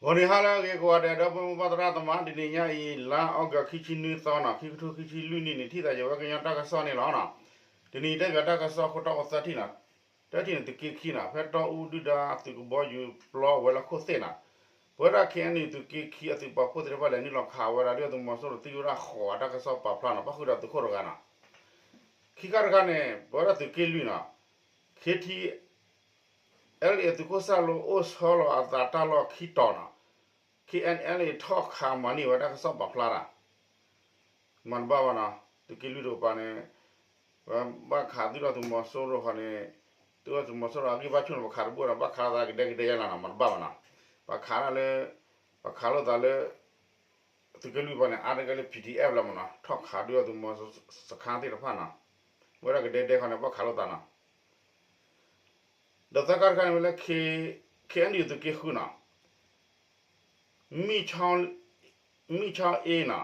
ဂီၤနံၤဟါလၢအဂ့ၤကိးဂၤဒဲး ဒီပုၢ်ဝဲၢ်မုၢ်ဘၣ်သရၣ်သမါ, တနံၤညါအံၤ လါအီကူး ခံဆံနွံသီနီၤ, ခံကထိခံဆံလွံၢ်နံၣ်န့ၣ် ထံၣ်သးယဝဲကညီတၢ်ကစီၣ်န့ၣ်လီၤနီၤ. တနံၤအံၤတဲဘၣ်တၢ်ကစီၣ်ခိၣ်တီအိၣ်သၢထံၣ်နီၤ. တထံၣ်န့ၣ် သုးက့ခံနီၤ, ဖဲတီအူဒုၣ်ဒါသုးကဘီယူၤပျီဝဲၤလီၢ်ခိၣ်သ့ၣ်နီၤ, ပဝဲဒၣ် ခ့ၣ်အဲၣ်ယူၣ် သုးက့ခံအသုးပာ်ဖှိၣ်သ့ၣ်တဖၣ်လဲၤနုာ်လီၤခးဝဲဒၣ် ဒုၣ်ဒါသုးမီၤစိရိၤသံဝဲဒၣ်ဃိးဂၤတၢ်ကစီၣ်ပာ်ဖျါနီၤ, ဘၣ်ဃုာ်ဒီးသုးခိၣ်တဂၤနီၤ. ခံခါတခါန့ၣ် ပဝဲဒၣ်သုးက့လွံၢ်နီၤ, ခ့ထံ LA သုးခိၣ်စၢ်လိအိၣ်ဆီလီၤအသးတၢ်လီၢ်ခံတီၤနီၤ, ခ့ၣ်အဲၣ်ယူၣ် ထီၣ်ခးမၤန့ၢ်ဝဲတၢ်ကစီၣ်ပာ်ဖျါတၢ် မၤတဘၣ်ဘၣ်နီၤ. သုးက့လွံၢ်တကပၤန့ၣ် ဘၣ်ခးသုးဒီးသုးမီၤစိရိၤဃီန့ၣ်, သုးမီၤစိရိၤအဂံၢ်ဘါဆူၣ်န့ၣ် ပခးတဘူၣ်ဒီး ဘၣ်ခးလိာ်သးကဒဲကဒဲယါလီၤနီၤ, မၤတဘၣ်ဘၣ်နီၤ. ပခးတၢ်လၢ ပခးလိာ်သးလၢ သုးက့လွံၢ်တကပၤန့ၣ် အါတက့ၢ်လၢ PDF လီၤမနီၤ, ထီၣ်ခးဒုးဒီးသုးမီၤစိရိၤစခါသ့ၣ်တဖၣ်နီၤ, ဝဲဒၣ်ကဒဲဒဲဃီန့ၣ် ဘၣ်ခးလိာ်သးနီၤ. ဒီးသၢခါတခါန့ၣ်ဝဲလၢ ခ့ၣ်အဲၣ်ယူၣ် သုးက့ဃုနီၤ, မံၣ်ဆီအ့နီၤ,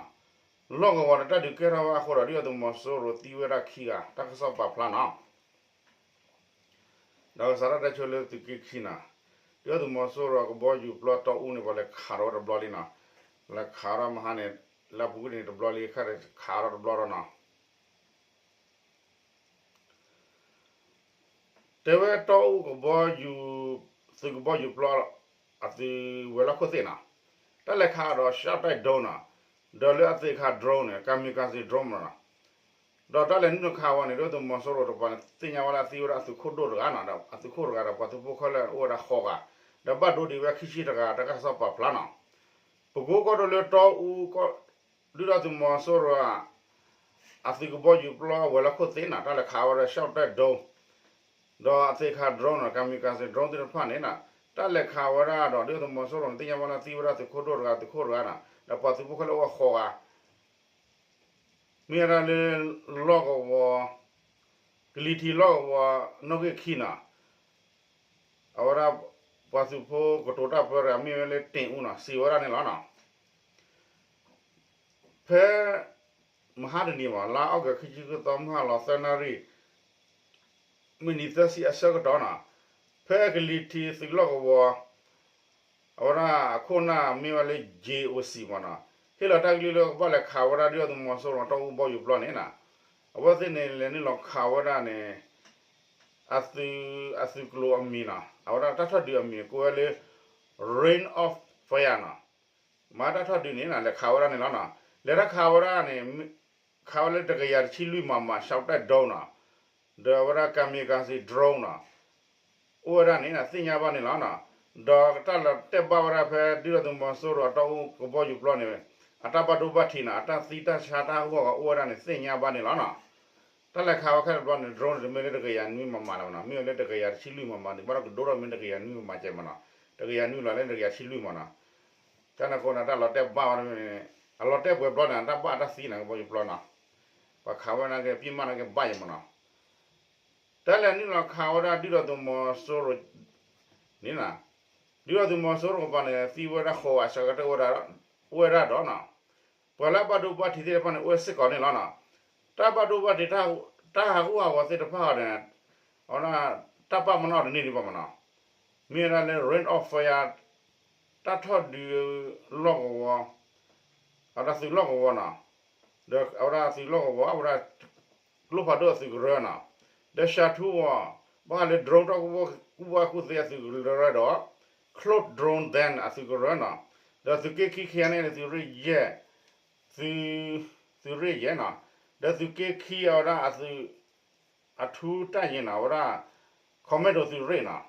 လီၢ်ကဝီၤန့ၣ် တၢ်ဒုးကဲထီၣ်ဘၣ်အဃိဒီး ဒုၣ်ဒါသုးမီၤစိရိၤသံဝဲဒၣ်ခံဂၤ တၢ်ကစီၣ်ပာ်ဖျါနီၤ. ဒီးကစးထီၣ်တဲဆိလၢသုးက့ခံနီၤ, ဒုၣ်ဒါသုးမီၤစိရိၤအကဘီယူၤပျီတီအူန့ၣ် ပှၤလဲၤခးထီၣ်ဝဲတဘျီလံနီၤ, လဲၤခးထီၣ်မဟါန့ၣ် လၢအပူၤကွံာ်န့ၣ်တဘျီလံ ခးဒီးခးထီၣ်တဘျီဒီးနီၤ. တဲဝဲတီအူကဘီယူၤ, သုးကဘီယူၤပျီ အသုးဝဲၤလီၢ်ခိၣ်သ့ၣ်နီၤ, တၢ်လဲၤခးဒီး ရှောက်တိုက်ဒုံး နီၤ, ဒီးလၢအသ့ၣ်ခး drone န့ၣ် kamikaze drone နီၤ, ဒီးတၢ်လဲၤနုာ်လီၤခးဝဲန့ၣ် ဒုၣ်ဒါသုးမီၤစိရိၤတကပၤန့ၣ် သ့ၣ်ညါဝဲလၢအသံဝဲဒၣ်အသုးခိၣ်ဒိၣ်တဂၤနီၤ, ဒီးအသုးခိၣ်တဂၤဒီးပှၤသုးဖိခဲလၢာ်အိၣ်ဝဲဒၣ်ဃိးဂၤ, ဒီးဘၣ်ဒိဒံးဝဲခံဆံတဂၤ တၢ်ကစီၣ်ပာ်ဖျါနီၤ. ပကိကီၢ်ဒိၣ်လၢတီအူ ဒုၣ်ဒါသုးမီၤစိရိၤ အသုးကဘီယူၤပျီဝဲၤလီၢ်ခိၣ်သ့ၣ်နီၤ, တၢ်လဲၤခးဝဲဒၣ် ရှောက်တိုက်ဒုံး ဒီးအသ့ၣ်ခး drone နီၤ, kamikaze drone သ့ၣ်တဖၣ်န့ၣ်နီၤ, တၢ်လဲၤခးဝဲဒၣ်ဒီး ဒုၣ်ဒါသုးမီၤစိရိၤန့ၣ် သ့ၣ်ညါဘၣ်လၢသံဝဲဒၣ်သုးခိၣ်ဒိၣ်တဂၤ သုးခိၣ်တဂၤနီၤ, ဒီးပှၤသုးဖိခဲလၢာ်အိၣ်ဃိးဂၤ မ့ၢ်ဝဲဒၣ်လၢ လီၢ်ကဝီၤ, ကလံၤထံးလီၢ်ကဝီၤ နီၣ်ဂံၢ်ခံနီၤ, အဝဲဒၣ် ပှၤသုးဖိကတိၤတၢ်ပၢတဂၤ မ့ၢ်ဝဲလၢ တ့ၣ်အူနီၤ စံးဝဲဒၣ်န့ၣ်လီၤနီၤ. ဖဲ မဟါတနံၤမး လါအီကူး ခံဆံဃုသီ မုၢ်ဟါလီၤသၢနၣ်ရံၣ် မံးနံးသၢဆံအဆၢကတီၢ်နီၤ, ဖဲကလံၤထံးသုးလီၢ်ကဝီၤ အဝဲဒၣ်အခိၣ်နၢ်မ့ၢ်ဝဲလၢ J O C မးနီၤ, ဟ့ၣ်လီၤတၢ်ကလုၢ်လၢကဘၣ်လဲၤခးဝဲဒၣ် ဒုၣ်ဒါသုးမီၤစိရိၤ တီအူကဘီယူၤပျီန့ၣ်နီၤ, အဝဲသ့ၣ်န့ၣ် လဲၤနုာ်လီၤခးဝဲဒၣ်န့ၣ် အသုး, အသုးကျိၤအမံၤနီၤ, အဝဲဒၣ်တၢ်ထီၣ်ဒုးအမံၤကိးဝဲလၢ Ring of Fire နီၤ, မၤတၢ်ထီၣ်ဒုးန့ၣ်နီၤ လဲၤခးဝဲဒၣ်န့ၣ်လီၤနီၤ. လဲၤတၢ်ခးဝဲဒၣ်န့ၣ် ခးဝဲလၢတကယၤတဆံလွံၢ် မမ ရှောက်တိုက်ဒုံးနီၤ, ဒီးအဝဲဒၣ် kamikaze drone နီၤ, အိၣ်ဝဲဒၣ်န့ၣ် သ့ၣ်ညါဘၣ်န့ၣ်လီၤနီၤ. ဒီးတၢ်လီၤတဲာ်ဘၣ်ဝဲဒၣ်ဖဲ ဒုၣ်ဒါသုးမီၤစိရိၤအတီအူကဘီယူၤပျီန့ၣ် အတၢ်ဘၣ်ဒိဘၣ်ထံးနီၤ အတၢ်သံတၢ်ဆါတၢ်ဟးဂူာ်ဟးဂီၤအိၣ်ဝဲဒၣ်န့ၣ် သ့ၣ်ညါဘၣ်န့ၣ်လီၤနီၤ. တၢ်လဲၤခးဝဲခဲတဘျီန့ၣ် drone န့ၣ် တမ့ၢ်လၢတကယၤနွံ မမ လၢၤဘၣ်နီၤ, မ့ၢ်ဝဲလၢတကယၤတဆံလွံၢ် မမ န့ၣ် ဘၣ်ဒီးကဒိၣ်ထီၣ်မ့ၢ်တကယၤနွံ မမ ကဲမးနီၤ, တကယၤနွံလီၤလၢတကယၤတဆံလွံၢ်မးနီၤ. တၢ်န့ၣ်အဃိန့ၣ် တၢ်လီၤတဲာ်ဘၣ်ဝဲန့ၣ် အလီၤတဲာ်ပှဲၤဘျီန့ၣ် အတၢ်ဘၣ်အတၢ်သံနီၤ ကဘီယူၤပျီနီၤ, ပှၤခးဝဲနာ်က့ ပစ်မှတ်နာ်က့ ဘၣ်ယဲမးနီၤ. တၢ်လဲၤနုာ်လီၤခးဝဲဒၣ် ဒုၣ်ဒါသုးမီၤစိရိၤန့ၣ်နီၤ, ဒုၣ်ဒါသုးမီၤစိရိၤတကပၤန့ၣ် သံဝဲဒၣ်ဃိးဂၤ ဆၢကတီၢ် အိၣ်ဝဲဒၣ်ဒီးနီၤ, ပှၤလၢအဘၣ်ဒိဘၣ်ထံးသ့ၣ်တဖၣ်န့ၣ် အိၣ်ဝဲစ့ၢ်ကီးန့ၣ်လီၤနီၤ. တၢ်ဘၣ်ဒိဘၣ်ထံး တၢ်ဟးဂူာ်ဟးဂီၤသ့ၣ်တဖၣ်န့ၣ် အဝဲဒၣ် တၢ်ပာ်ပနီၣ်တန့ၢ်ဒံးဘၣ်မးနီၤ. မ့ၢ်ဝဲဒၣ်လၢ Ring of Fire တၢ်ထီၣ်ဒုးလီၢ်ကဝီၤ, အဝဲဒၣ်သုးလီၢ်ကဝီၤနီၤ, ဒီးအဝဲဒၣ်သုးလီၢ်ကဝီၤ အဝဲဒၣ် ကျိဖးဒိၣ်အသုးကရၢနီၤ, ဒီး ရှၤထူဝီၤ ဘၣ်ဃးလၢ drone တၢ်ကူၣ်ဘၣ်ကူၣ်သ့အသုးကရၢဒီး Cloud Drone Den အသုးကရၢနီၤ, ဒီးသုးက့ခံ ခ့ၣ်အဲၣ်ယူၣ် သုးရ့ၣ်ယဲၢ်, သုး, သုးရ့ၣ်ယဲၢ်နီၤ, ဒီးသုးက့ခံအဝဲဒၣ်အသုး အထူတၢ်ယဲၢ်နီၤ အဝဲဒၣ် ခီမဲဒိၣ်သုးရ့ၣ်နီၤ,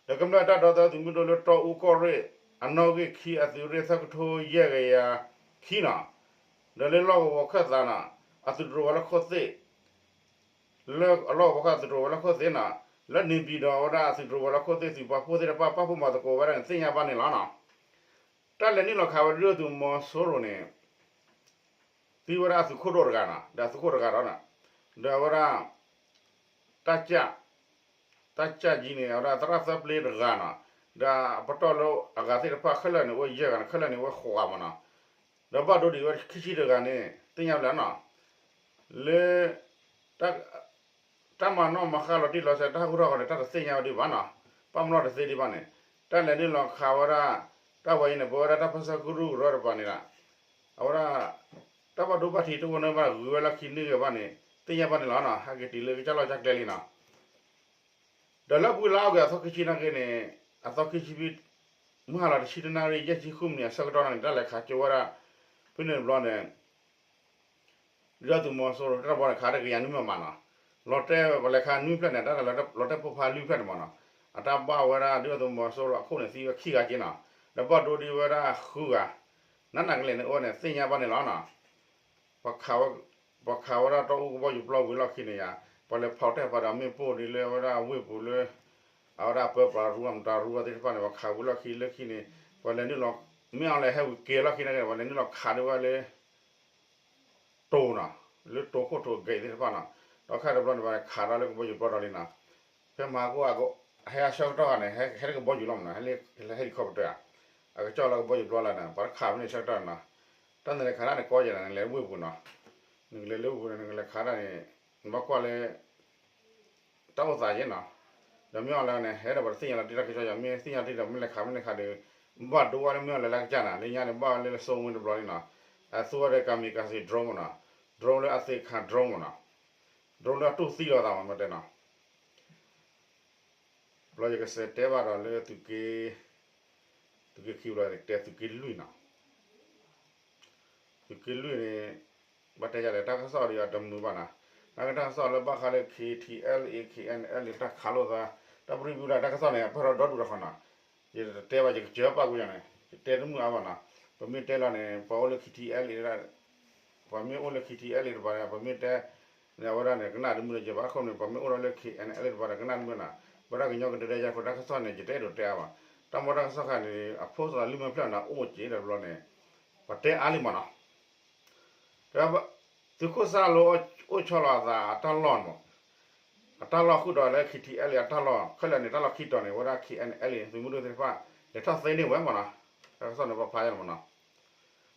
ဒီးကမျၢၢ်တၢ်ဒီသဒၢသုးမုၢ်ဒိၣ်လၢတီအူကီၢ်ရ့ၣ် အနီၣ်ဂံၢ်ခံအသုးရ့ၣ် သၢကထိယဲၢ်ကယၤခံနီၤ, ဒီးလၢလီၢ်ကဝီၤခၢၣ်သးနီၤ အသုးတြိၤဝဲၤလီၢ်ခိၣ်သ့ၣ်, လၢအလီၢ်ကဝီၤခၢၣ်သးသုးတြိၤဝဲၤလီၢ်ခိၣ်သ့ၣ်နီၤ, လၢန့ၣ်ပၠံၣ်ဒီးအဝဲဒၣ်အသုးတြိၤဝဲၤလီၢ်ခိၣ်သ့ၣ် သုးပာ်ဖှိၣ်သ့ၣ်တဖၣ် ပာ်ဖှိၣ်မၤသကိးဝဲဒၣ်န့ၣ် သ့ၣ်ညါဘၣ်န့ၣ်လီၤနီၤ. တၢ်လဲၤနုာ်လီၤခးဝဲဒၣ်ဒုၣ်ဒါသုးမီၤစိရိၤန့ၣ် သံဝဲဒၣ်အသုးခိၣ်ဒိၣ်တဂၤနီၤ, ဒီးအသုးခိၣ်တဂၤဒီးနီၤ, ဒီးအဝဲဒၣ် တၢ်ကၢ်, တၢ်ကၢ်ကံန့ၣ် အဝဲဒၣ်သရၣ်သၢပျ့တဂၤနီၤ, ဒီးအပတီၢ်လၢအဂၤသ့ၣ်တဖၣ်ခဲလၢာ်န့ၣ် အိၣ်ယဲၢ်ဂၤန့ၣ် ခဲလၢာ်န့ၣ် အိၣ်ဃိးဂၤမးနီၤ, ဒီးဘၣ်ဒိဒံးဝဲခံဆံတဂၤန့ၣ် သ့ၣ်ညါဘၣ်လၢနီၤ, လၢ တၢ်မၤနီၣ်မၤဃါလီၤတံၢ်လီၤဆဲး တၢ်ဟးဂူာ်ဟးဂီၤန့ၣ် တၢ်တသ့ၣ်ညါဝဲဒံးဘၣ်နီၤ, ပာ်ပနီၣ်တသ့ဒံးဘၣ်န့ၣ်, တၢ်လဲၤနုာ်လီၤခးဝဲဒၣ် တၢ်ဝဲအံၤန့ၣ် ပဝဲဒၣ်တၢ်ပၢဆှၢကရူၢ်ကရၢတပၤန့ၣ်ဒီး အဝဲဒၣ် တၢ်ဘၣ်ဒိဘၣ်ထံးတအိၣ်န့ၣ်ဘၣ် ဂုၤဝဲလီၢ်ခံန့ၢ်ဂ့ၤဘၣ်န့ၣ် သ့ၣ်ညါဘၣ်န့ၣ်လီၤနီၤ. ဟဲက့ၤတုၤလၢကစၢ်လီၢ်ကစၢ်ကျဲလံနီၤ. ဒီးလၢအပူၤလါအီကူးအသီခံဆံနာ်က့န့ၣ် အသီခံဆံဖဲ မုၢ်ဟါလီၤတဆံတနၣ်ရံၣ် ယဲၢ်ဆံဃုမံးနံးအဆၢကတီၢ်န့ၣ် တၢ်လဲၤခးကၠိဝဲဒၣ် ဖဲန့ၣ်တဘျီန့ၣ် ဒုၣ်ဒါသုးမီၤစိရိၤတၢ်တဘျီန့ၣ် ခးတကယၤနွံမံးမးနီၤ. လီၤတဲာ်ပလဲၤခးနွံဖျၢၣ်န့ၣ် တၢ်လီၤတဲာ်ပိၢ်ဖးလွံၢ်ဖျၢၣ်န့ၣ်မးနီၤ. အတၢ်ဘၣ်ဝဲဒၣ်ဒုၣ်ဒါသုးမီၤစိရိၤအခိၣ်န့ၣ် သံဝဲခံဂၤက့နီၤ. ဒီးဘၣ်ဒိဒံးဝဲဒၣ်ဃုဂၤ နးနးကလဲာ်န့ၣ်အိၣ်န့ၣ် သ့ၣ်ညါဘၣ်န့ၣ်လီၤနီၤ. ပှၤခးဝဲဒၣ်တၢ်အူကဘီယူၤပျီဝံၤလီၢ်ခံန့ၣ်ယါ ပှၤလဲၤဖီၣ်တဲာ်ပာ်ဒီးမ့ၣ်ပိၢ်ဒ် လၢအဝဲဒၣ်ဝ့ၢ်ပူၤလၢ အဝဲဒၣ်ပၢပြးရူအမတၤရူအသ့ၣ်တဖၣ်န့ၣ် ပှၤခးဝံၤလီၢ်ခံလၢခံန့ၣ် ပှၤလဲၤနုာ်လီၤ မ့ၢ်အီၤလဲၤဟဲဝံၤက့ၤလီၢ်ခံနာ်က့န့ၣ် ပှၤလဲၤနုာ်လီၤခးဒံးဝဲလၢ တိၤနီၤ, လၢတိၤခိၣ်ထိးအဂဲၤသ့ၣ်တဖၣ်နီၤ. ဒီးခဲတဘျီန့ၣ် ပှၤခးဒီးလၢကဘီယူၤပျီဒီးလံနီၤ. ဖဲမဟါကိၣ် ဟဲအဆၢကတီၢ်ဂၤန့ၣ် ဟဲတကဘီယူၤလီၤမးနီၤ, ဟဲလၢ helicopter အကစၢ်လီၤကဘီယူၤပျီလၢန့ၣ် ပှၤတခးဖဲန့ၣ်ဆၢကတီၢ်န့ၣ်နီၤ. တၢ်နလဲၤခးတၢ်န့ၣ်ကီယဲၢ်န့ၣ် နလဲၤဝ့ၢ်ပူၤနီၤ. နကလဲၤလၢဝ့ၢ်ပူၤန့ၣ် နကလဲၤခးတၢ်န့ၣ် နဘၣ်ကွၢ်လၢ တၢ်အိၣ်သးယဲၢ်နီၤ. ဒီးမ့ၢ်အီၤလဲၣ်န့ၣ် ဟဲဒီးပှၤတသ့ၣ်ညါလီၤတံၢ်တၢ်ကစီၣ်ယါ မ့ၢ်သ့ၣ်ညါတံၢ်ဒီးမ့ၢ်လဲၤခးမ့ၢ်လဲၤခးဒီး ဘၣ်ဒိဝဲလၢမ့ၢ်အီၤလဲၣ်လၢကစၢ်န့ၣ် လၢညါန့ၣ် ဘၣ်ဝဲလၢလၢစိဝ့တဘျီလံနီၤ. အသူဝဲဒီး kamikaze drone မးနီၤ, drone လၢအသ့ၣ်ခး drone မးနီၤ, drone လၢအတူၢ်သံလိာ်သးမး မ့ၢ်တဲနီၤ. ဘျီယကစးတဲဘၣ်ဒီးလၢသုးက့ သုးက့ခံဘျီ တဲသုးက့လွံၢ်နီၤ. သုးက့လွံၢ်န့ၣ် ဘၣ်တဲယၤလဲၣ် တၢ်ကစီၣ်ဒီးအတမုာ်ဘၣ်နီၤ. နာ်က့တၢ်ကစီၣ်လၢဘၣ်ဃးလၢ K T L A K N L တၢ်ခးလိာ်သး တၢ်ပရံၣ်ပူၤဒၣ်တၢ်ကစီၣ်န့ၣ် အဖၢၣ်ထီၣ်ဒီဒူၣ်တခီနီၤ. ယတတဲဘၣ် ယကစၢၤပာ်ကွံာ်ယၤန့ၣ် ယတဲတမုာ်အါဘၣ်နီၤ. ပမ့ၢ်တဲလီၤန့ၣ် ပှၤအိၣ်လၢ K T L A ဒၣ် ပှၤမ့ၢ်အိၣ်လၢ K T L A တပၤန့ၣ် ပမ့ၢ်တဲ န့ၣ် အဝဲဒၣ်န့ၣ် ကနၣ်တမုာ်ဒီးယဘၣ်အခိၣ်န့ၣ် ပှၤမ့ၢ်အိၣ်ဒီးလၢ K N L A တပၤဒီး ကနၣ်တမုာ်နီၤ. ဝဲဒၣ်ကညီကဒဲဒဲယါခိၣ်တၢ်ကစီၣ်န့ၣ် ယတအဲၣ်ဒိးတဲအါဘၣ်. တၢ်မ့ၢ်တၢ်ကစီၣ်ခါန့ၣ် အဖိသၣ်လၢမုၢ်ဖျၢၣ်န့ၣ် အိၣ်က့ၤဒီးဘျီန့ၣ် ပှၤတဲအါလံမးနီၤ. တဲ သုးခိၣ်စၢ်လိအိၣ်ဆီလီၤအသးအတၢ်လီၢ်မး အတၢ်လီၢ်ဃုာ်ဒီးလၢ K T L A အတၢ်လီၢ် ခဲလၢာ်န့ၣ် တၢ်လီၢ်ခံတီၤန့ၣ် ဝဲဒၣ် K N L A သုးမုၢ်ဒိၣ်သ့ၣ်တဖၣ် လဲၤထီၣ်သ့န့ၢ်ဝဲမးနီၤ. တၢ်ကစီၣ်န့ၣ် ပဖးယါန့ၣ်မးနီၤ.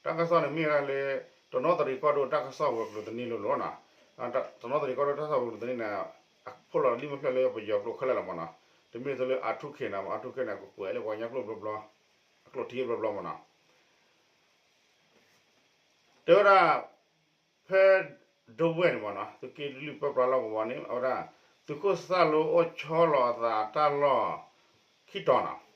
တၢ်ကစီၣ်န့ၣ်မ့ၢ်ဝဲဒၣ်လၢ တနီသရံၣ်ကီၢ်ဒိၣ်တၢ်ကစီၣ်ဝဲၤကျိၤသနံလိၤလိၤနီၤ. တနီသရံၣ်ကီၢ်ဒိၣ်တၢ်ကစီၣ်ဝဲၤကျိၤသနံန့ၣ် အဖီၣ်လီၤလံမ့ၢ်ဖျၢၣ်လၢပယီၤကျိာ်ခဲလၢာ်လီၤမးနီၤ. တမ့ၢ်သိးလၢ R two K န့ၣ် R two K န့ၣ် ကကွဲးလၢပှၤကညီကျိာ်ဘျီဘျီ အကျိာ်ထံဘျီဘျီမးနီၤ. တဲဝဲဒၣ် ဖဲဒိဝဲၢ်န့ၣ်မးနီၤ သုးက့လွံၢ်ပၢပြးလီၢ်ကဝီၤန့ၣ် အဝဲဒၣ် သုးခိၣ်စၢ်လိအိၣ်ဆီလီၤအသးတၢ်လီၢ် ခံတီၤနီၤ.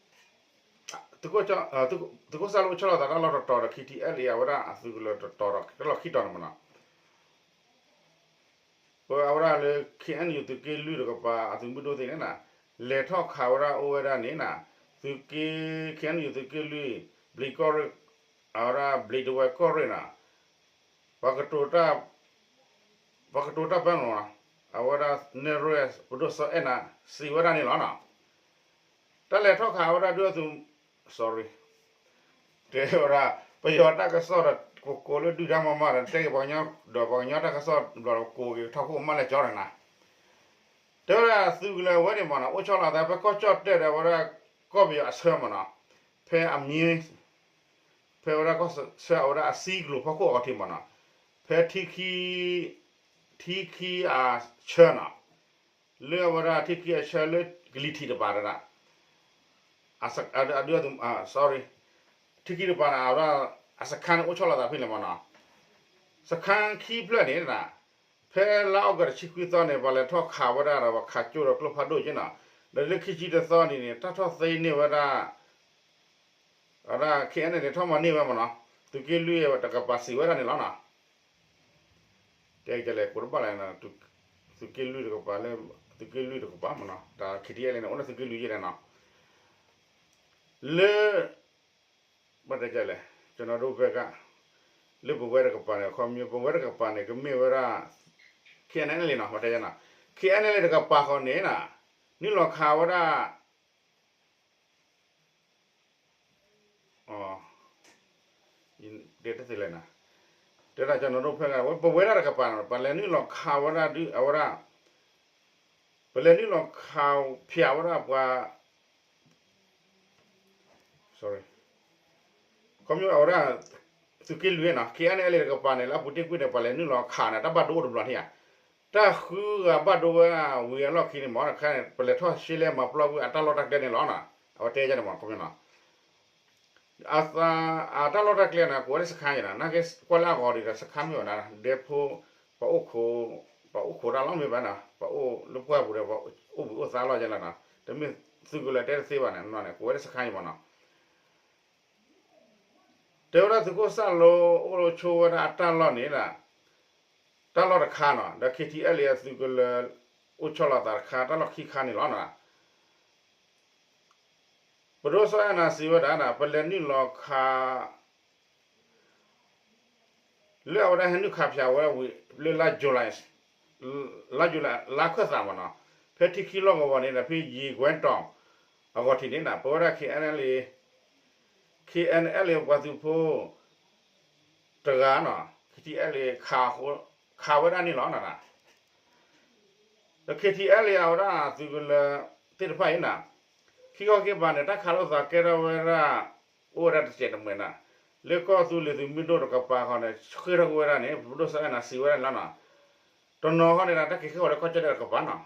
သုးခိၣ်စၢ်လိအိၣ်ဆီလီၤအသးတၢ်လီၢ်တတီၤဒီး K T L A အဝဲဒၣ်အသုးကလၢၤတတီၤဒီးတၢ်လီၢ်ခံတီၤန့ၣ်မးနီၤ. ပအဝဲဒၣ်လၢ K N U သုးက့လွံၢ်တကပၤ အသုးမုၢ်ဒိၣ်သ့ၣ်န့ၣ်နီၤ လဲၤထီၣ်ခးဝဲဒၣ်အိၣ်ဝဲဒၣ်န့ၣ်နီၤ သုးက့ K N U သုးက့လွံၢ် ဘျံးကီၢ်ရ့ၣ် အဝဲဒၣ်ဘျံးဒဝဲၢ်ကီၢ်ရ့ၣ်နီၤ ပှၤကတိၤတၢ် ပှၤကတိၤတၢ်ပၢမးနီၤ အဝဲဒၣ်နဲၣ်ရွဲၣ် ပဒိၣ်စီၤအဲၣ်နၤ စံးဝဲဒၣ်န့ၣ်လီၤနီၤ. တၢ်လဲၤထီၣ်ခးဝဲဒၣ်ဒုးအသုး sorry တဲဝဲဒၣ် ပယီၤတၢ်ကစီၣ်ဒီး ကိးကိးလၢဒုၣ်ဒါမးမးဒီး တဲက့ၤပှၤကညီဒီးပှၤကညီတၢ်ကစီၣ်ဘျီဒီး ကိးက့ၤထီၣ်ခိၣ်မးလဲၤကၠီဒီးနၤ တဲဝဲဒၣ်သုးကလၢၤဝဲန့ၣ်မးနီၤ အိၣ်ဆီလီၤသးဖဲကီၢ်ကၠီၣ်တဲၣ်ဒီးဝဲဒၣ် ကီၢ်ပယီၤအဆၢမးနီၤ ဖဲအမံၤ ဖဲဝဲဒၣ်ကီၢ်ဆၢအဝဲဒၣ်အစံကလိၤဖီခိၣ်အီၤထံမးနီၤ ဖဲထံခံ ထံခံအဆၢနီၤ လၢအဝဲဒၣ်ထံခံအဆၢလၢကလံၤထံးတပၤဒၣ် အဒုး sorry ထံခံတပၤန့ၣ် အဝဲဒၣ် အစခါန့ၣ်အိၣ်ဆီလီၤသးဖဲန့ၣ်မးနီၤ စခါခံဖျၢၣ်န့ၣ် ဖဲလါအီကူးတဆံခွံသီန့ၣ် ပှၤလဲၤထီၣ်ခးဝဲဒၣ်ဒီးပှၤခးကၠိဒီးကျိဖးဒိၣ်က့နီၤ ဒီးလၢခံဆံတသီန့ၣ်န့ၣ် တၢ်ထီၣ်သ့န့ၢ်ဝဲဒၣ် အဝဲဒၣ် K N L A ထီၣ်မၤန့ၢ်ဝဲမးနီၤ သုးက့လွံၢ်တကပၤစံးဝဲဒၣ်န့ၣ်လီၤနီၤ တဲကလဲၤကိးတဘၣ်လဲၣ် သုးက့လွံၢ်တကပၤလၢ သုးက့လွံၢ်တကပၤမးနီၤ တၢ် K T L A န့ၣ် အိၣ်လၢသုးက့လွံၢ်ယဲၢ်န့ၣ်နီၤ လၢ ဘၣ်တဲကလဲၣ် ကျွန်တော်တို့ဘက်က လၢပဝဲတကပၤန့ၣ် ခီမ့ၢ် ပဝဲတကပၤန့ၣ် ကမ့ၢ်ဝဲဒၣ် K N L A နီၤ ဘၣ်တဲယဲၢ်နီၤ K N L A တကပၤဃီန့ၣ်နီၤ နုာ်လီၤခးဝဲဒၣ် တဲတသ့လဲၣ်နၤ တဲဒၣ် ကျွန်တော်တို့ဘက်က ပဝဲဒၣ်တကပၤန့ၣ် ပလဲၤနုာ်လီၤခးဝဲဒၣ်ဒုး အဝဲဒၣ် ပလဲၤနုာ်လီၤခးဖျးဝဲဒၣ်ပှၤ sorry ခီမ့ၢ်အဝဲဒၣ် သုးက့လွံၢ်နီၤ K N L A တကပၤန့ၣ် လၢအပူၤတ့ၢ်ကွံာ်န့ၣ် ပှၤလဲၤနုာ်လီၤခးန့ၣ် တၢ်ဘၣ်ဒိအိၣ်တဘျီန့ၣ်ဧါ တၢ်ဃုဂၤဘၣ်ဒိဝဲဝံၤအလီၢ်ခံန့ၣ် မ့ၢ်တခါန့ၣ် ပလဲၤထီၣ်ရှဲလဲၣ်မၤပျီကွံာ်အတၢ်လီၢ်တၢ်ကျဲန့ၣ်လီၤနီၤ အဝဲတဲယဲၢ်န့ၣ်မး ခီမ့ၢ်နီၤ အသး အတၢ်လီၢ်တၢ်ကျဲန့ၣ် ကိးဝဲဒၣ်စခါယဲနီၤ, နာ်က့ကွၢ်လၢအဂီၤဒံးဒီး စခါမ့ၢ်ဘၣ်နီၤ, ဒဲဖိ ပှၤအိၣ်ခိး, ပှၤအိၣ်ခိးတၢ်လီၢ်မ့ၢ်ဘၣ်နီၤ, ပှၤအိၣ်လၢပှၢ်ပူၤဒီး ပှၤအိၣ်ဘှံးအိၣ်သါလီၢ်ယဲလီၤနီၤ, တမ့ၢ်သုးကလၢၤတဲတသ့ဘၣ်န့ၣ်နီၤ, ကိးဝဲဒၣ်စခါယဲမ့ၢ်နီၤ. တဲဝဲဒၣ်သုးခိၣ်စၢ်လိအိၣ်ဆိဝဲဒၣ်အတၢ်လီၢ်န့ၣ်ဒီး တၢ်လီၢ်တခါနီၤ, ဒီး KTLA အသုးကလၢၤ အိၣ်ဆီလီၤသးတခါ, တၢ်လီၢ်ခံခါန့ၣ်လီၤနီၤ. ပဒိၣ်စီၤအဲၣ်နၤစံးဝဲဒၣ်နီၤ, ပလဲၤနုာ်လီၤခး လၢအဝဲဒၣ်ဟဲနုာ်ခးဖၠးဝဲဝံၤ လၢလါ July, လါ July လါခၢၣ်သးမ့ၢ်နီၤ, ဖဲထံခံလီၢ်ကဝီၤန့ၣ်ဒီး ဖဲယံၤကွဲတီၤ အဂီၤထံးန့ၣ်နီၤ, ပဝဲဒၣ် KNLA, KNLA ပှၤသုးဖိ တဂၤနီၤ, KTLA ခးဝဲဒၣ်န့ၣ်လီၤနီၤ. ဒီး KTLA အဝဲဒၣ်သုးကလၢၤသ့ၣ်တဖၣ်အံၤနီၤ, ခံခီခံကပၤန့ၣ် တၢ်ခးလိာ်သးကဲထီၣ်ဝဲဒၣ် အိၣ်ဝဲဒၣ်တစဲးတမှဲၤနီၤ, လၢကီၢ်သူလ့ၤသုးမုၢ်ဒိၣ်တကပၤဃီန့ၣ် ဆှၢထီၣ်ကွံာ်ဝဲဒၣ်န့ၣ် ပဒိၣ်စီၤအဲၣ်နၤစံးဝဲဒၣ်န့ၣ်လီၤနီၤ. တနီၤဃီန့ၣ်ဒီး တၢ်က့ၤဃ့ၢ်ဃီၤလၢကီၢ်ကၠီၣ်တဲၣ်တကပၤနီၤ,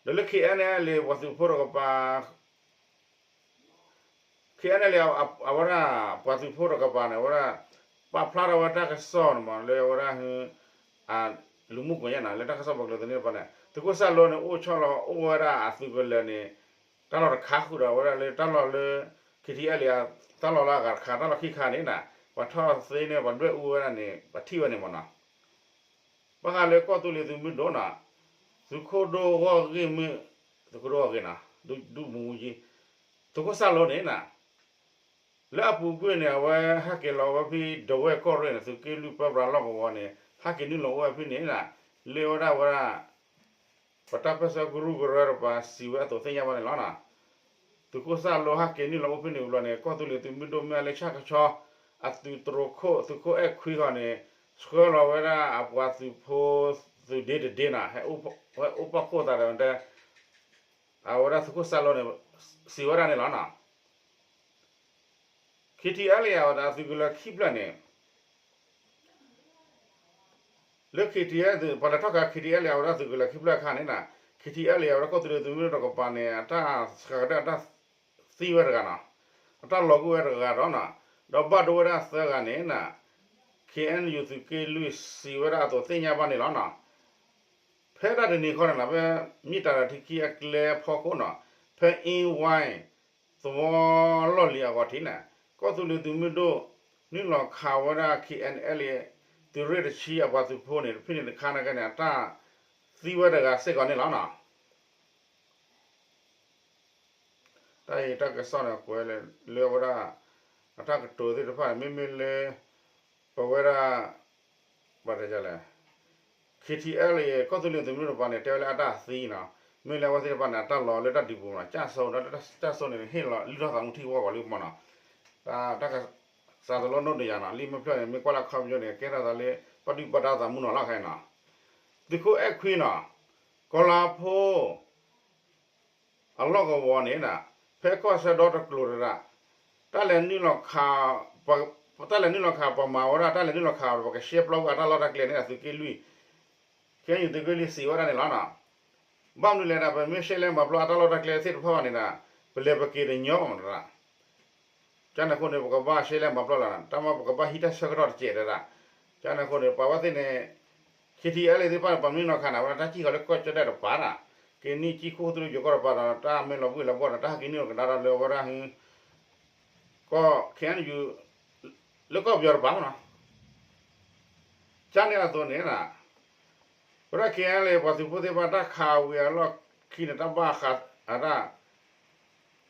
ဒီးလၢ KNLA ပှၤသုးဖိတကပၤ KNLA အဝဲဒၣ် ပှၤသုးဖိတကပၤန့ၣ် အဝဲဒၣ် ပာ်ဖျါထီၣ်ဝဲတၢ်ကစီၣ်န့ၣ်မ့ၢ် လၢအဝဲဒၣ် လူမှုကွန်ရက်နီၤ, လၢတၢ်ကစီၣ်ပှၤကလုာ်သန့တဖၣ်န့ၣ် သုးခိၣ်စၢ်လိန့ၣ် အိၣ်ဆီလီၤအိၣ်ဝဲဒၣ်အသုးကလၢၤန့ၣ် တၢ်လီၢ်တခါဃုာ်ဒီး အဝဲဒၣ်လၢတၢ်လီၢ်လၢ KTLA တၢ်လီၢ်လၢအဂၤတခါ တၢ်လီၢ်ခံခါန့ၣ်နီၤ ပှၤထီၣ်သ့န့ၢ် ပှၤဒွဲၣ်အူဝဲဒၣ်န့ၣ် ပှၤထံၣ်ဝဲန့ၣ်မ့ၢ်နီၤ. ဘၣ်ဃးလၢကီၢ်သူလ့ၤသုးမုၢ်ဒိၣ်နီၤ, သုးခိၣ်ဒိၣ်ဂီၢ်ဂ့ၢ်မ့ၢ်, သုးခိၣ်ဒိၣ်ဂီၢ်ဂ့ၢ်နီၤ, ဒူမူယံၤ, သုးခိၣ်စၢ်လိန့ၣ်နီၤ, လၢအပူၤကွံာ်န့ၣ် အဝဲဟဲက့ၤလီၤဝဲဖဲဒဝဲၢ်ကီၢ်ရ့ၣ်န့ၣ် သုးက့လွံၢ်ပၢပြးလီၢ်ကဝီၤန့ၣ် ဟဲက့ၤနုာ်လီၤအိၣ်ဝဲဖဲန့ၣ်နီၤ, လၢဝဲဒၣ်ဝဲဒၣ် ပတၢ်ပၢၢ်ဆၢကရူၢ်ကရၢတပၤစံးဝဲအသိးသ့ၣ်ညါဘၣ်န့ၣ်လီၤနီၤ. သုးခိၣ်စၢ်လိဟဲက့ၤနုာ်လီၤအိၣ်ဖဲန့ၣ်ဝံၤလီၤန့ၣ် ကီၢ်သူလ့ၤသုးမုၢ်ဒိၣ်မ့ၢ်လၢဆၣ်ကဆီ အသုးတြိၤခိၣ် သုးခိၣ်အဲၣ်ခွံဃီန့ၣ် ဆှၢလီၤဝဲဒၣ်အပှၤသုးဖိ သုးဒ့တဒ့နီၤ, ဟဲအိၣ်ဖီခိၣ်သးဒီး အဝဲဒၣ်သုးခိၣ်စၢ်လိန့ၣ် စံးဝဲဒၣ်န့ၣ်လီၤနီၤ. KTLA အဝဲဒၣ်သုးကလၢၤခံဖျၢၣ်န့ၣ် လၢ KTLA ပှၤလဲၤထီၣ်ခး KTLA အဝဲဒၣ်သုးကလၢၤခံဖျၢၣ်အခါန့ၣ်နီၤ, KTLA အဝဲဒၣ်ကီၢ်သူလ့ၤသုးမုၢ်ဒိၣ်တကပၤန့ၣ် အတၢ်ဆှးကတၢၢ်အတၢ်သံဝဲတဂၤနီၤ, အတၢ်လီၤကွံာ်ဝဲတဂၤဒီးနီၤ, ဒီးဘၣ်ဒိဝဲဒၣ်သၢဂၤန့ၣ်နီၤ, KNU သုးက့လွံၢ်စံးဝဲဒၣ်အသိးသ့ၣ်ညါဘၣ်န့ၣ်လီၤနီၤ. ဖဲဒၣ်တနံၤဃီန့ၣ်နီၤ ဖဲမ့ၢ်တၢ်ဒီးထံခံအကျဲအဖီခိၣ်နီၤ, ဖဲအ့ဝါ သဝီလီၢ်လံၤအဂီၤထံးန့ၣ် ကီၢ်သူလ့ၤသုးမုၢ်ဒိၣ် နုာ်လီၤခးဝဲဒၣ် KNLA သုးရ့ၣ်တဆံအပှၤသုးဖိန့ၣ် တဖဲန့ၣ်တခါနာ်က့န့ၣ် အတၢ်သံဝဲတဂၤစ့ၢ်ကီးန့ၣ်လီၤနီၤ. တၢ်အံၤတၢ်ကစီၣ်န့ၣ် ကွဲးလၢဝဲဒၣ် အတၢ်ကတိၤသ့ၣ်တဖၣ်န့ၣ် မ့မ့ၢ်လၢ ပဝဲဒၣ် ဘၣ်တဲလဲၣ် KTLA ကီၢ်သူလ့ၤသုးမုၢ်ဒိၣ်တကပၤန့ၣ် တဲဝဲလၢအတၢ်သံနီၤ, မ့ၢ်လၢအဝဲသ့ၣ်တဖၣ်န့ၣ် အတၢ်လီၤလၢတၢ်ဒုးပူၤနီၤ, ကၠၢ်စိဒီးတၢ်ကၠၢ်စိန့ၣ် ဟ့ၣ်လီၤလုၢ်ထီၣ်သးမူထံကဝီၤပှၤလၢမနီၤ, တၢ် တၢ်ကစီၣ်တလိၣ်နိၣ်တယၤနီၤ, လံာ်မ့ၢ်ဖျၢၣ်န့ၣ် မ့ၢ်ကွၢ်လၢအခီပညီန့ၣ် ကဲထီၣ်သးလၢ ပှၤဒုၣ်ပှၤဒါသးမူနီၤလီၤခဲအံၤနီၤ, သုးခိၣ်အဲၣ်ခွံနီၤ, ကီၤလၤဖိ အလီၢ်ကဝီၤန့ၣ် ဖဲကီၢ်ဆၢဒီတကျိၤတဒၣ် တၢ်လဲၤနုာ်လီၤခး တၢ်လဲၤနုာ်လီၤခး ပှၤမၤဝဲဒၣ် တၢ်လဲၤနုာ်လီၤခး ပကရှဲပျီကွံာ်အတၢ်လီၢ်တၢ်ကျဲန့ၣ် သုးက့လွံၢ် ခဲအံၤသုးက့လွံၢ်စံးဝဲဒၣ်န့ၣ်လီၤနီၤ. ဘၣ်မနုၤလဲၣ်ဒီး ပမ့ၢ်ရှဲလဲၣ်မၤပျီအတၢ်လီၢ်တၢ်ကျဲသ့ၣ်တဖၣ်ဘၣ်န့ၣ်ဒီး ပလဲၤပက့ၤတညီဘၣ်မနီၤ ကန့ၣ်အဃိန့ၣ် ပကဘၣ်ရှဲလဲၣ်မၤပျီလီၤနီၤ, တၢ်မ့ၢ်ပကဘၣ်ဟံးတၢ်ဆၢကတီၢ်တစဲးတဒၣ်, ကန့ၣ်အဃိန့ၣ် ပှၤဝဲသ့ၣ်န့ၣ် KTLA သ့ၣ်တဖၣ်န့ၣ် ပှၤမ့ၢ်နီၤခးန့ၣ် အဝဲဒၣ်တၢ်စံၣ်ဃီၤလၢကီၢ်ကၠီၣ်တဲၣ်တပၤနီၤ, က့ၤနံၣ်ကံၢ်ခိၣ်သရူးယိၤကီၢ်တပၤဒီး တၢ်မ့ၢ်လီၤဘှံးလီၤဘှီၣ်ဒီး တၢ်ဟဲက့ၤနုာ်လီၤကဒါဒီးလၢအဝဲဒၣ် ကီၢ် KNU လၢကီၢ်ပယီၤတပၤမနီၤ. ကန့ၣ်အသိးန့ၣ် ပဝဲဒၣ် KNLA ပှၤသုးဖိသ့ၣ်တဖၣ် တၢ်ခးဝံၤအလီၢ်ခံန့ၣ် တၢ်ဘၣ်ဃး တၢ်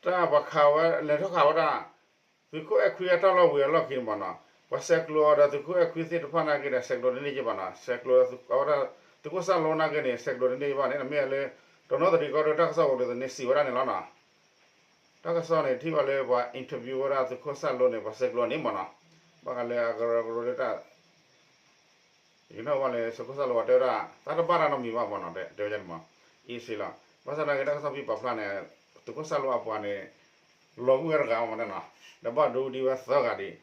တၢ်ပှၤခးဝဲ လဲၤထီၣ်ခးဝဲဒၣ် သုးခိၣ်အဲၣ်ခွံအတၢ်လီၢ်ဝံၤအလီၢ်ခံန့ၣ်မနီၤ, ပှၤဆဲးကျိးအီၤဒီးသုးခိၣ်အဲၣ်ခွံသ့ၣ်တဖၣ်နာ်က့ဒီး ဆဲးကျိးတန့ၢ်က့ဘၣ်နီၤ, ဆဲးကျိးအဝဲဒၣ် သုးခိၣ်စၢ်လိနာ်က့န့ၣ် ဆဲးကျိးတန့ၢ်က့ဘၣ်န့ၣ် မ့ၢ်လၢ တနီသရံၣ်ကီၢ်ဒိၣ်တၢ်ကစီၣ်ပှၤကလုာ်သန့စံးဝဲဒၣ်န့ၣ်လီၤနီၤ. တၢ်ကစီၣ်န့ၣ် ထံၣ်ဘၣ်လၢပှၤ interview ဝဲဒၣ်သုးခိၣ်စၢ်လိန့ၣ် ပှၤဆဲးကျိးန့ၣ်မနီၤ, ဘၣ်ဃးလၢအကရၢကရိလၢတၢ် ယကနၣ်ဘၣ်လၢသုးခိၣ်စၢ်လိပှၤတဲဝဲဒၣ် တၢ်တဘၣ်တၢ်နီတမံၤဘၣ်မနီၤ, တဲဝဲဒၣ်န့ၣ်မနီၤ, easy လီၤ. ဘၣ်ဆၣ်သနာ်က့ တၢ်ကစီၣ်ဖံးပာ်ဖျါန့ၣ် သုးခိၣ်စၢ်လိအပှၤန့ၣ် လီၤကွံာ်ဝဲတဂၤမနီၤ, ဒီးဘၣ်ဒိဒံးဝဲသၢဂၤဒံး,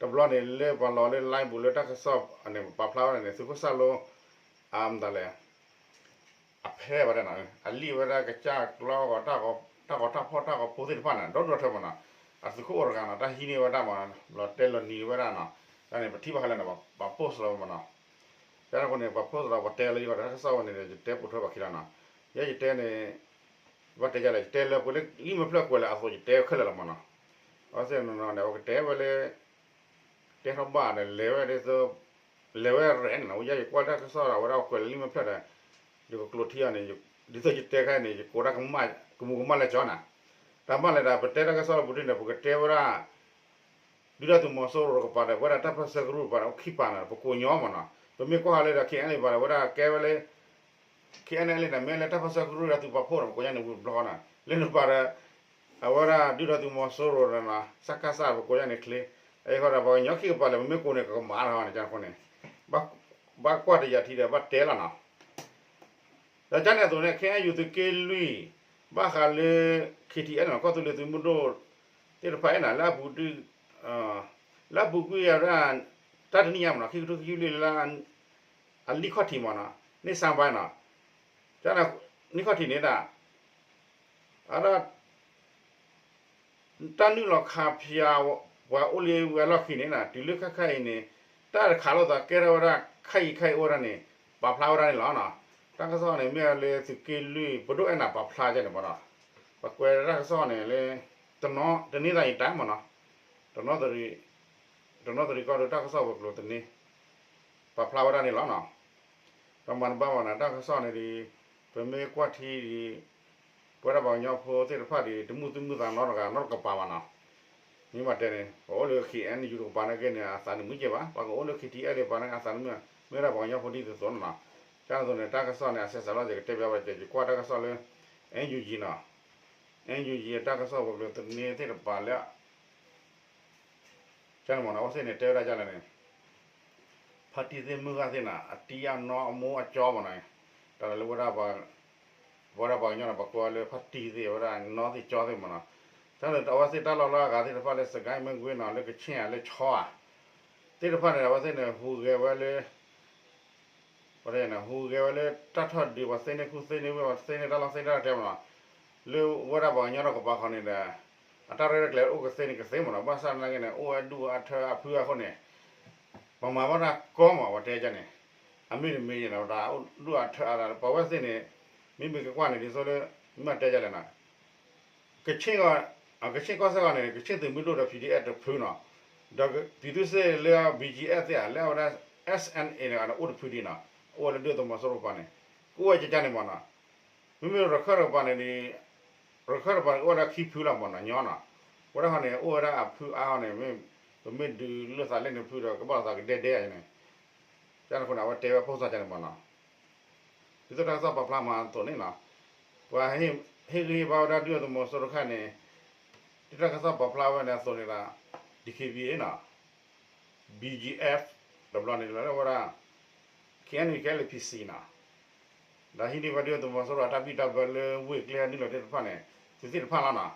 တဘျီန့ၣ်လၢပှၤလီၤလၢ line ပူၤလၢတၢ်ကစီၣ်န့ၣ် ပာ်ဖျါဝဲဒၣ်န့ၣ် သုးခိၣ်စၢ်လိ အမတၤလဲၣ် အဖဲဘၣ်တဲနီၤ, အလံၣ်ဝဲဒၣ်ကစၢ်ကျီဂီၤ တၢ်ဂီၤတၢ်ဖီၣ်တၢ်ဂီၤဖိသ့ၣ်တဖၣ်န့ၣ် ဒီဒူၣ်ဒီထၢမနီၤ, အသုးခိၣ်အိၣ်တဂၤနီၤ တၢ်ဟံးန့ၢ်ဝဲဒၣ်မး လီၤတဲလီၤနံၤဝဲဒၣ်နီၤ, တၢ်န့ၣ် ပထံၣ်ဘၣ်ဃးလၢန့ၣ် ပှၤ post လီၤဝဲမးနီၤ, တၢ်န့ၣ်အဃိန့ၣ် ပှၤ post လီၤ ပှၤတဲလီၤယဂီၢ်ဒီး တၢ်ကစီၣ်ဝဲန့ၣ်ဒီး ယတဲပိာ်ထွဲဘၣ်ခံလီၤနီၤ, ယဲယတဲန့ၣ် ဘၣ်တဲဒ်လဲၣ် ယတဲလၢပှၤလၢလံာ်မဲာ်ဖျၢၣ်ကွဲးလၢအသိး ယတဲခဲလၢာ်လီၤမးနီၤ, အဝဲသ့ၣ်နီၤန့ၣ် အဝဲကတဲဝဲလၢ တဲထီၣ်ဘၣ်ဒီး လဲၤဝဲဒ်သိး လဲၤဝဲရဲၣ်န့ၣ်နီၤ, ဝဲယဲယကွၢ်တၢ်ကစီၣ်ဒီး အဝဲဒၣ်ကွဲးလၢလံာ်မဲာ်ဖျၢၣ်ဒီး ယကကျိးထံအီၤန့ၣ် ဒ်သိးယတဲခဲအံၤန့ၣ် ယကိးတၢ်ကမၣ် ကမူၤကမၣ်လၢကၠီနီၤ, တၢ်မၤလဲၣ်ဒီး ပတဲတၢ်ကစီၣ်လၢပူၤဒ်န့ၣ် ပကတဲဝဲဒၣ် ဒုၣ်ဒါသုးမီၤစိရိၤတကပၤဒီး ပဝဲဒၣ်တၢ်ပၢၢ်ဆၢကရူၢ်တကပၤဒီး အိၣ်ခံပၤန့ၣ် ပကိးညီမးနီၤ, ပမ့ၢ်ကွၢ်ဟးလၢဒီး KNLA တကပၤဒီး အဝဲဒၣ်ကဲဝဲလၢ KNLA န့ၣ် မ့ၢ်လၢတၢ်ပၢၢ်ဆၢကရူၢ်ဒီးသုးပာ်ဖှိၣ်ဒီး ပကိးညါန့ၣ် ဝံၤတဘျီဃီနီၤ, လၢနပၤဒီး အဝဲဒၣ်ဒုၣ်ဒါသုးမီၤစိရိၤဒီး စကစ ပကိးညါန့ၣ်ချ့, အဃိဒီး ပှၤကညီခံကပၤလဲၣ် ပမ့ၢ်ကိးန့ၣ် ကကမၤလီၤန့ၣ် ကန့ၣ်အဃိန့ၣ် ဘၣ်ကွၢ်တယၤထံဒီး ဘၣ်တဲလီၤနီၤ. ဒီးကန့ၣ်အသိးန့ၣ် ခဲအံၤယုၢ်သုးက့လွံၢ် ဘၣ်ဃးလၢ KTLA န့ၣ် ကီၢ်သူလ့ၤသုးမုၢ်ဒိၣ်သ့ၣ်တဖၣ်အံၤန့ၣ် လၢအပူၤကွံာ် လၢအပူၤကွံာ်အဝဲဒၣ် တၢ်တနံၣ်ညါမးနီၤ ခံကထိခံဆံလွံၢ်လၢ အလံာ်ခီၣ်ထံးမးနီၤ န့ၢ်စါဘါနီၤ, န့ၢ်ခီၣ်ထံးန့ၣ်ဒၣ် အဒၣ် တၢ်နုာ်လီၤခးဖၠး ပှၤအိၣ်လၢဝဲအလီၢ်ခံန့ၣ် တုၤလၢခဲခါအံၤန့ၣ် တၢ်တခးလိာ်သးကဲထီၣ်ဝဲဒၣ် ခဲအံၤခဲအံၤအိၣ်ဝဲဒၣ်န့ၣ် ပာ်ဖျါဝဲဒၣ်န့ၣ်လီၤ. တၢ်ကစီၣ်န့ၣ် မ့ၢ်လၢသုးက့လွံၢ် ပဒိၣ်အဲၣ်နၤပာ်ဖျါန့ၣ်မးနီၤ, ပကွဲးတၢ်ကစီၣ်န့ၣ်လၢ တနင်္သာရီတိုင်းမးနီၤ, တနီသရံၣ်ကီၢ်ဒိၣ်တၢ်ကစီၣ်ဝဲၤကျိၤသန့ ပာ်ဖျါဝဲဒၣ်န့ၣ်လီၤနီၤ. ပမၤတဘၣ်ဘၣ်နီၤ တၢ်ကစီၣ်န့ၣ်ဒီး ပမ့ၢ်ကွၢ်ထံဒီး ပဝဲဒၣ်ပှၤကညီဖိသ့ၣ်တဖၣ်ဒီး တမုာ်သူၣ်မုာ်သးနီတဂၤနီတကပၤဘၣ်နီၤ. မ့ၢ်ဘၣ်တဲန့ၣ် ပအိၣ်လၢ KNU တကပၤနာ်က့န့ၣ် အသးနမုာ်ကဲဘၣ်, ပှၤကအိၣ်လၢ KTLA တကပၤနာ်က့ အသးနမုာ်, မ့ၢ်ဝဲဒၣ်ပှၤကညီဖိဒ်သိးသိးနီၤ. တၢ်သိးန့ၣ် တၢ်ကစီၣ်န့ၣ် အဆဲးစးလီၤ ယကတဲဘၣ်ဝဲ ယကွၢ်တၢ်ကစီၣ်လၢ NUG နီၤ, NUG တၢ်ကစီၣ်ဝဲၤကျိၤသန့သ့ၣ်တဖၣ်လၢ ကန့ၣ်မးနီၤ အဝဲသ့ၣ်န့ၣ် တဲဝဲဒၣ်ဒ်လဲၣ်န့ၣ် ဖါတံၢ်သ့ၣ်မုၢ်ဂၢ်သ့ၣ်န့ၣ် အတံၢ်အနီၢ်အမိၢ်အကၠီမးနီၤ, တၢ်လၢ ပဝဲဒၣ်ပှၤကညီန့ၣ် ပှၤကိးဝဲလၢဖါတံၢ်သ့ၣ် အဝဲဒၣ်နီၢ်သ့ၣ်ကၠီသ့ၣ်မးနီၤ, တၢ်န့ၣ် အဝဲသ့ၣ်တၢ်လီၢ်လၢအဂၤသ့ၣ်တဖၣ်လၢ စကဲမ့ၢ်ကွ့နီၤ လၢကဆ့ၣ်ဧါ လၢဆီဧါ သ့ၣ်တဖၣ်န့ၣ် အဝဲသ့ၣ်န့ၣ် ဟူးဂဲၤဝဲလၢ ပှၤတဂၤန့ၣ် ဟူးဂဲၤဝဲလၢတၢ်ထီၣ်ဒုး ပှၤသ့န့ၢ်ခူသ့န့ၢ်ဝ့ၢ် ပှၤသ့န့ၢ်တၢ်လီၢ်သ့တၢ်လီၢ်တဲမးနီၤ, လၢဝဲဒၣ်ပှၤကညီတကပၤဃီန့ၣ်ဒီး အတၢ်ရဲၣ်တၢ်ကျဲၤအိၣ်ကသ့န့ၣ်ကသ့မးနီၤ, ဘၣ်ဆၣ်သနာ်က့န့ၣ် အိၣ်ဝဲဒူၣ်အထၢအဖုအဃိန့ၣ် ပမၤဘၣ်တၢ်ကီမး ပှၤတဲကန့ၣ်, အမ့ၢ်တမ့ၢ်ယဲန့ၣ် ပတၢ်အိၣ်ဒူၣ်အထၢအ ပှၤဝဲသ့ၣ်န့ၣ် မ့မ့ၢ်ကကွၢ်န့ၣ် ဒ်သိးလၢ မ့ၢ်တဲကလဲၣ်နီၤ ကဆ့ၣ်ကီၢ်စဲၣ်ဂီၤန့ၣ် ကဆ့ၣ်သုးမုၢ်ဒိၣ်ဒီး ပီၣ်ဒံၣ်အဲၣ်တဖုနီၤ, ဒီးပံၤသူစ့ၣ်လၢ ဘံၣ်ကံၣ်အဲၣ်သ့ၣ်ဧါ လၢအဝဲဒၣ် SNA န့ၣ် အိၣ်တဖုဒံးနီၤ, အိၣ်ဝဲလၢဒုၣ်ဒါသုးမီၤစိရိၤတကပၤန့ၣ် ကအိၣ်ဝဲကကန့ၣ်မးနီၤ, မ့မ့ၢ်ရခၢၣ်တကပၤန့ၣ်ဒီး ရခၢၣ်တကပၤန့ၣ် ကအိၣ်ဝဲဒၣ်ခံဖုလီၤမးနီၤ ညီနီၤ, ဝဲဒၣ်ဃီန့ၣ် အိၣ်ဝဲဒၣ်အဖုအါဃီန့ၣ် ပမ့ၢ်ဒုးလိာ်သးလၢန့ၣ်ဖုဒီး ကဘၣ်လိာ်သးကဒဲဒဲဧါန့ၣ်, ကန့ၣ်အဃိန့ၣ် အဝဲတဲဝဲဖိသၣ်ကန့ၣ်မးနီၤ ဒ်သိးတၢ်ကစီၣ်ပာ်ဖျါမးအသိးန့ၣ်နီၤ, ပှၤဟ့ၣ်ဂံၢ်ဟ့ၣ်ဘါဝဲဒၣ်ဒုၣ်ဒါသုးမီၤစိရိၤတခါန့ၣ် ဒ်တၢ်ကစီၣ်ပာ်ဖျါဝဲန့ၣ်အသိးန့ၣ်ဒီး DKBA နီၤ, BGF တဘျီန့ၣ်လၢဝဲဒၣ် KNU KNLA PC နီၤ, ဒီးဟံးန့ၢ်ဝဲဒၣ်ဒုၣ်ဒါသုးမီၤစိရိၤအတၢ်ဘံၣ်တၢ်ဘၢလၢဝ့ၢ်ကျဲနုာ်လီၤသ့ၣ်တဖၣ်န့ၣ် သုးသ့ၣ်တဖၣ်လီၤနီၤ,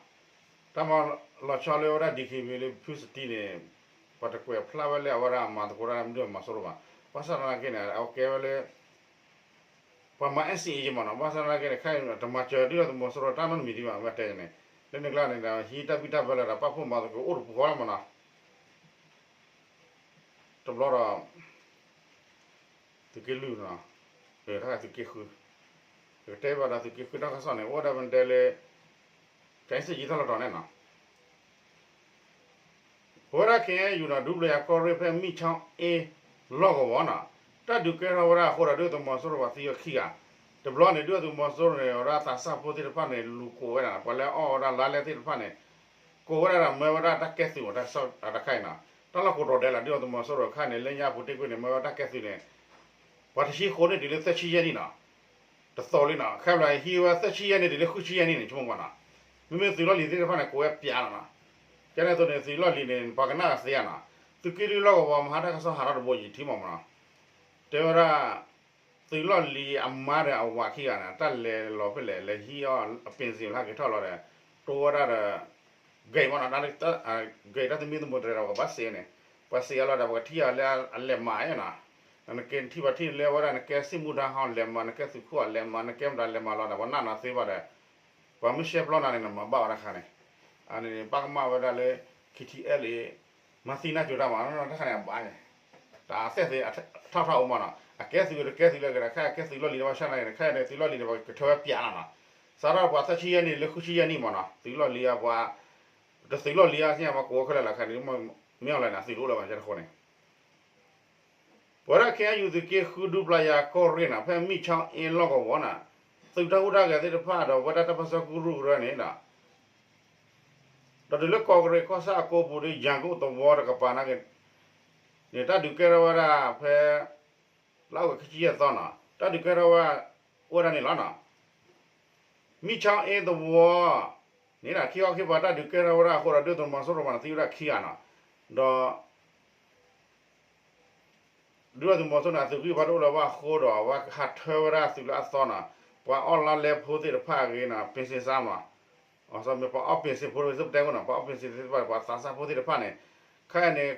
တၢ်မၤလီၤဆီလၢဝဲဒၣ် DKBA လၢဖုစတံန့ၣ် ပှၤတကွဲးဖျါဝဲလၢအဝဲဒၣ်မၤသကိးတၢ်ဒုၣ်ဒါသုးမီၤစိရိၤဘၣ်, ဘၣ်ဆၣ်သနာ်က့န့ၣ် အဝဲကဲဝဲလၢ ပှၤမၤ NCA ယမးနီၤ, ဘၣ်ဆၣ်သနာ်က့န့ၣ် ခဲအံၤတမၤစၢၤဒုၣ်ဒါသုးမီၤစိရိၤတၢ်နီတမံၤဒံးဘၣ် မ့ၢ်တဲန့ၣ်, လၢန့ၣ်ကျါန့ၣ်ဒီး ဟံးတၢ်ဘံၣ်တၢ်ဘၢလၢဒီး ပာ်ဖှိၣ်မၤသကိးအိၣ်တပူၤဃီလီၤမးနီၤ, တဘျီဒီး သုးက့လွံၢ်နီၤ, တၢ်သုးက့ဃု, ပကတဲဘၣ်ဒီးသုးက့ဃုတၢ်ကစီၣ်န့ၣ် အိၣ်ဝဲဒၣ်ပတဲလၢ ကၠဲစ့ၣ်ကံထီၣ်လီၤတီၤန့ၣ်နီၤ ပဝဲဒၣ် KNU နီၤ ဒူပျဲယၤကီၢ်ရ့ၣ်ဖဲမံၣ်ဆီအ့လီၢ်ကဝီၤနီၤ, တၢ်ဒုးကဲထီၣ်ဝဲဒၣ်အဃိဒီး ဒုၣ်ဒါသုးမီၤစိရိၤပှၤသံဝဲခံဂၤ, တဘျီန့ၣ် ဒုၣ်ဒါသုးမီၤစိရိၤန့ၣ် အဝဲဒၣ်သးစၢ်ဖိသ့ၣ်တဖၣ်န့ၣ် လူၤကိးဝဲဒၣ် ပှၤလၢအအီၣ်ဝဲဒၣ်လါလဲသ့ၣ်တဖၣ်န့ၣ် ကိးဝဲဒၣ်ဒီးမၢဝဲဒၣ်တၢ်ကဲသုးမး တၢ်ကစီၣ်တခါအံၤနီၤ, တၢ်လီၢ်ကိးတီၤဒဲးလီၤ ဒုၣ်ဒါသုးမီၤစိရိၤအခါန့ၣ် လၢညါပူၤတ့ၢ်ကွံာ်န့ၣ် မၢဝဲတၢ်ကဲသုးန့ၣ် ပှၤတဆံဃိးန့ၢ်တုၤလၢသၢဆံယဲၢ်နံၣ်နီၤ, တသီလံနီၤ, ခဲဘျီဟံးဝဲသၢဆံယဲၢ်နံၣ်တုၤလၢဃုဆံယဲၢ်နံၣ်န့ၣ် ဆိကမိၣ်ကွၢ်နီၤ, မ့မ့ၢ်သုးလီၢ်လံၤသ့ၣ်တဖၣ်န့ၣ် ကိးဝဲပျးလီၤနီၤ, ကန့ၣ်အသိးန့ၣ် သုးလီၢ်လံၤန့ၣ် ပှၤကနၣ်ကသ့ဧါနီၤ, သုးက့လွံၢ်လီၢ်ကဝီၤမဟါတၢ်ကစီၣ်ဟးထီၣ်တဘိယံာ်ထံမးမးနီၤ, တဲဝဲဒၣ် သုးလီၢ်လံၤအမါဒီးအဝၤခံဂၤန့ၣ် တၢ်လဲၤလီၤဖဲလဲၣ် လဲၤဟံးအီၣ်အပ့ၤစ့ၣ်လၢဟဲက့ၤထီၣ်လီၤဒီး တိဝဲဒၣ်ဒီး ဂဲၤမးနီၤ, ဂဲၤတၢ်သမံသမိးတရဲဒီး ပကဘၣ်စံးန့ၣ်, ပှၤစံးအလီၤဒီး ပှၤကထံၣ်အီၤလၢအလဲၤမၤနီၤ, နကဲထံၣ်ပှၤထံၣ်လၢဝဲဒၣ် နကဲစံၣ်မူဒါဟီလဲၤမၤ နကဲသုးခိၣ်အလဲၤမၤ နကဲမတၤလဲၤမၤလီၤဒီး ပှၤနၢ်နၤသ့ဘၣ်ဒီး ပှၤမ့ၢ်ရှဲပျီနၤန့ၣ် နမၤဘၣ်ဝဲဒၣ်ခါန့ၣ်, အန့ၣ် ပၣ်ကမၣ်ဝဲဒၣ်လၢ ခံထံအဲၣ်လံ မၤသံနၢ်ကၠိတၢ်မး တၢ်ခါန့ၣ်အဘၣ်န့ၣ် တၢ်သ့ၣ်သ့ၣ်အထီၣ်ထီၣ်အိၣ်မးနီၤ အကဲသုးတကဲသုးလၢကဒီး ခဲအကဲသုးလီၢ်လံၤတဘၣ်ဆၣ်န့ၣ် ခဲအံၤန့ၣ် သုးလီၢ်လံၤန့ၣ် ပှၤကထၢဝဲပၠးလီၤနီၤ စးထီၣ်ပှၤသၢဆံယဲၢ်နံၣ်လၢဃုဆံယဲၢ်နံၣ်မးနီၤ သုးလီၢ်လံၤအပှၤ တသုးလီၢ်လံၤအသ့ၣ်ညါပှၤကိးဝဲခဲလၢာ်လီၤ ခဲန့ၣ် မ့ၢ်အီၤလဲၣ်န့ၣ် အသုးတအိၣ်လၢၤဘၣ် ကဲတဃိန့ၣ် ပဝဲဒၣ် ခ့ၣ်အဲၣ်ယူၣ် သုးက့ဃုဒူပျၢ်ယၤကီၢ်ရ့ၣ်နီၤ ဖဲမံၣ်ဆီအ့လီၢ်ကဝီၤနီၤ သုးတၢ်ဟူးတၢ်ဂဲၤသ့ၣ်တဖၣ်ဒီး ပဝဲဒၣ်တၢ်ပၢဆှၢကရူၢ်ကရၢန့ၣ်ဒီး ဒီးတုၤလၢကီၢ်ကရ့ၣ်ကီၢ်ဆၣ်အကိပူၤဒီး ယၤကိၣ်သဝီတကပၤနာ်က့ န့ၣ် တၢ်ဒုးကဲထီၣ်ဝဲဒၣ်ဖဲ လါအီကူးခံဆံယဲၢ်သီနီၤ တၢ်ဒုးကဲထီၣ်ဝဲ အိၣ်ဝဲဒၣ်န့ၣ်လီၤနီၤ မံၣ်ဆီအ့သဝီ န့ၣ်ဒီး ခံခီခံပၤတၢ်ဒုးကဲထီၣ်ဝဲဒၣ်အဃိဒီး ဒုၣ်ဒါသုးမီၤစိရိၤမးန့ၣ် သံဝဲဒၣ်ခံဂၤနီၤ ဒီး ဒုၣ်ဒါသုးမီၤစိရိၤန့ၣ် အသုးဂံၢ်ဘါတအိၣ်လၢၤဘၣ်အဃိဒီး အဝဲဟးထၢဝဲဒၣ်သုးလၢအသီနီၤ ပှၤအီၣ်လါလဲဖိသ့ၣ်တဖၣ်အဂ့ၢ်နီၤ ပ့စ့စါမး အီၤစီမ့ၢ်ပှၤအီၣ်ပ့စ့ဖိသ့ၣ်တဖၣ် ပှၤသးစၢ်ဖိသ့ၣ်တဖၣ်န့ၣ် ခဲအံၤန့ၣ်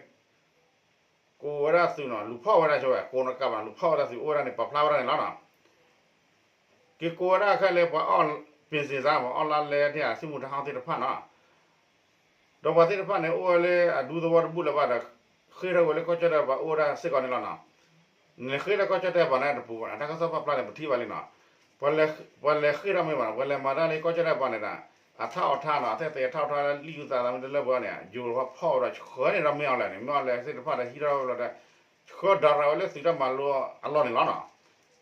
ကိးဝဲဒၣ်သုးနီၤ လူၤဖီၣ်ဝဲဒၣ်ဆိဝဲ ကိးနကးဘၣ် လူၤဖီၣ်ဝဲဒၣ်သုး အိၣ်ဝဲဒၣ်န့ၣ် ပာ်ဖျါဝဲဒၣ်န့ၣ်လီၤနီၤ က့ၤကိးဝဲဒၣ်ခဲလၢာ်ပှၤအီၣ် ပ့စ့စါမး အီၣ်လါလဲန့ၣ် အစံၣ်မူၤတဟါသ့ၣ်တဖၣ်နီၤ ဒီးပှၤသ့ၣ်တဖၣ်န့ၣ် အိၣ်ဝဲလၢအဒူသဝီတဘူၣ်လၢၤဘၣ်ဒီး ဃ့ၢ်ထီၣ်ဝဲလၢကီၢ်ကၠီၣ်တဲၣ်ပၤအိၣ်ဝဲဒၣ်စ့ၢ်ကီးန့ၣ်လီၤနီၤ နဃ့ၢ်ထီၣ်ကီၢ်ကၠီၣ်တဲၣ်ပၤန့ၣ်တပူၤဘၣ်နီၤ တၢ်ကစီၣ်ပာ်ဖျါန့ၣ် ပထံၣ်ဘၣ်လံနီၤ ပှၤလဲၤဃ့ၢ်ထီၣ်မ့ၢ်ဘၣ်နီၤ ပှၤလဲၤမၤတၢ်လၢကီၢ်ကၠီၣ်တဲၣ်ပၤန့ၣ်ဒီး အထးအီၤထါနီၤ အသဲၣ်သဲးထးအီၤထါလၢလံာ်ယူၤသးသးမ့ၢ်တလၢပှဲၤန့ၣ် ယိၤဖီၣ်ဝဲဒီးဆှၢန့ၣ်ဒီးမ့ၢ်အီၤလဲၣ်န့ၣ် မ့ၢ်အီၤလဲၣ်သ့ၣ်တဖၣ်ဒီးဟံးထီၣ်ဝဲလီၤဒီး ဆှၢဒၣ်ရၤဝဲလၢသုးတၢ်မၤလိအလီၢ်န့ၣ်လီၤနီၤ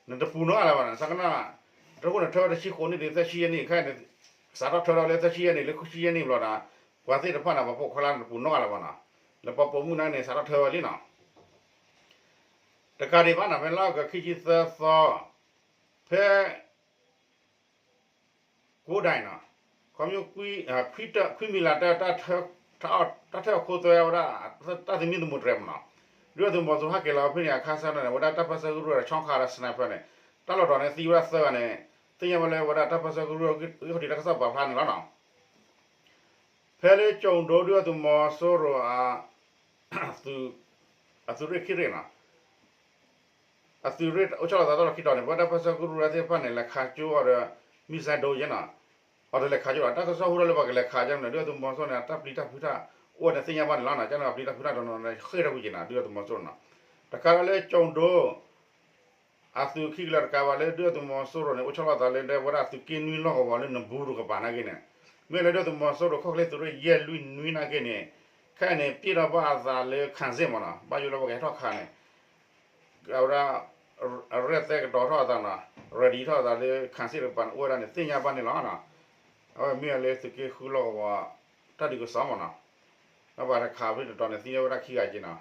နတပူၤနီတဂၤလၢၤဘၣ်နီၤ ဆၢကတီၢ် တၢ်ဃိန့ၣ်ထၢဝဲတဆံဃိးနံၣ်ဒီးသၢဆံယဲၢ်နံၣ်ခဲအံၤန့ၣ် စးထီၣ်ထၢထီၣ်လၢသၢဆံယဲၢ်နံၣ်လၢဃုဆံယဲၢ်နံၣ်ဘျီဒီး ပှၤသ့ၣ်တဖၣ်န့ၣ် ပှၤပိာ်ခွါလၢနတပူၤနီတဂၤလၢၤဘၣ်နီၤ လၢပှၤပိာ်မုၣ်နာ်က့န့ၣ် စးထီၣ်ထၢဝဲလံနီၤ တကးဒံးဘၣ်နီၤ ဖဲလါအီကူးခံဆံသၢသီ ဖဲ ကိးဒဲးနီၤ ခီဖျိ ခွံမံၤလးတၢ တၢ်ထၢၣ်အခိသွဲဝဲဒၣ် တၢ်သမံသမိးတြဲၤမးနီၤ ဒုၣ်ဒါသုးမီၤစိရိၤဟဲက့ၤလီၤဖဲန့ၣ် အခါဆၢန့ၣ် ဝဲဒၣ်တၢ်ပၢဆှၢကရူၢ်ဒီး ဆီခးဒီး sniper န့ၣ် တၢ်လီၤတီၤန့ၣ်သံဝဲဒၣ်သၢဂၤန့ၣ် သ့ၣ်ညါဝဲလၢဝဲဒၣ်တၢ်ပၢဆှၢကရူၢ်ဂံၢ်ခီၣ်ထံးတၢ်ကစီၣ်ပာ်ဖျါန့ၣ်လီၤနီၤ ဖဲလၢကၠိၤဒိ ဒုၣ်ဒါသုးမီၤစိရိၤ အသုးရ့ၣ်ခံရ့ၣ်နီၤ အသုးရ့ၣ်အိၣ်ဆီလီၤသးတၢ်လီၢ်ခံတီၤန့ၣ် ပဝဲဒၣ်တၢ်ပၢဆှၢကရူၢ်သ့ၣ်တဖၣ်န့ၣ် လဲၤခးကၠိအီၤဒီး မံၣ်စဲဒိယဲနီၤ အီၤတလဲၤခးကၠိလီၤ တၢ်ကစီၣ်ဟူထီၣ်လၢပှၤကလဲၤခးကၠိန့ၣ် ဒုၣ်ဒါသုးမီၤစိရိၤန့ၣ် အတၢ်ပျံၤတၢ်ဖုးတၢ်အိၣ်ဝဲန့ၣ်သ့ၣ်ညါဘၣ်န့ၣ်လီၤနီၤ ကန့ၣ်ပှၤပျံၤတၢ်ဖုးတၢ်ဒီးနီၤ ဃ့ၢ်ထီၣ်ကွံာ်က့ၤနီၤ ဒုၣ်ဒါသုးမီၤစိရိၤနီၤ တကးဒီးလၢကၠိၤဒိ အသုးခံကလၢၤတကးဘၣ်လၢ ဒုၣ်ဒါသုးမီၤစိရိၤန့ၣ် အိၣ်ဆီလီၤသးလၢဒဲဝဲဒၣ်သုးက့နွံလီၢ်ကဝီၤလၢနဘူးတကပၤနာ်က့န့ၣ် မ့ၢ်လၢဒုၣ်ဒါသုးမီၤစိရိၤခီၣ်ချ့သုးရ့ၣ်ယဲၢ်လွံၢ်နွံနာ်က့န့ၣ် ခဲအံၤန့ၣ် ပျဲၢ်ထီၣ်ဘၣ်အသးလၢ ခၣ်စ့ၣ်မးနီၤ ဘၣ်ယိၣ်လၢပှၤကဟဲထီၣ်ခးန့ၣ် အဝဲဒၣ် အရဲၣ်သဲကတီၤထီၣ်အသးနီၤ ready ထီၣ်အသးလၢ ခၣ်စ့ၣ်တကပၤန့ၣ် အိၣ်ဝဲဒၣ်န့ၣ် သ့ၣ်ညါဘၣ်န့ၣ်လီၤနီၤ အဝဲမ့ၢ်အီၤလၢသုးက့ဃုလီၢ်ကဝီၤ တၢ်ဒုးကစီၣ်မးနီၤ ဒီးပှၤတခးဖဲတတီၤန့ၣ် သံဝဲဒၣ်ခံဂၤက့ၤနီၤ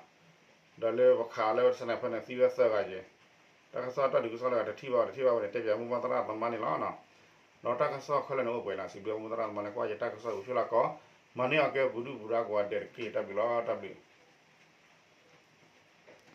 ဒီးလၢပခးလၢ sniper န့ၣ် သံဝဲသၢဂၤက့ၤ တၢ်ကစီၣ်တၢ်ဒုးကစီၣ်လၢအတထံၣ်ဘၣ်တထံၣ်ဘၣ်ဝဲန့ၣ် တဲပၠးမိၢ်ပၢ်သရၣ်သမါန့ၣ်လီၤနီၤ ဒီးတၢ်ကစီၣ်ခဲလၢာ်န့ၣ်အိၣ်ပှဲၤလီၤ စံးဘျုးမိၢ်သရၣ်သမါလၢကွၢ်ယတၢ်ကစီၣ်ဂုာ်ဆူၣ်လၢကီး မၤန့ၢ်အီၤကဲပူၤဒုၣ်ပူၤဒါကိးဂၤဒဲးတက့ၢ် တၢ်ဘျုးလီၤ တၢ်ဘျုး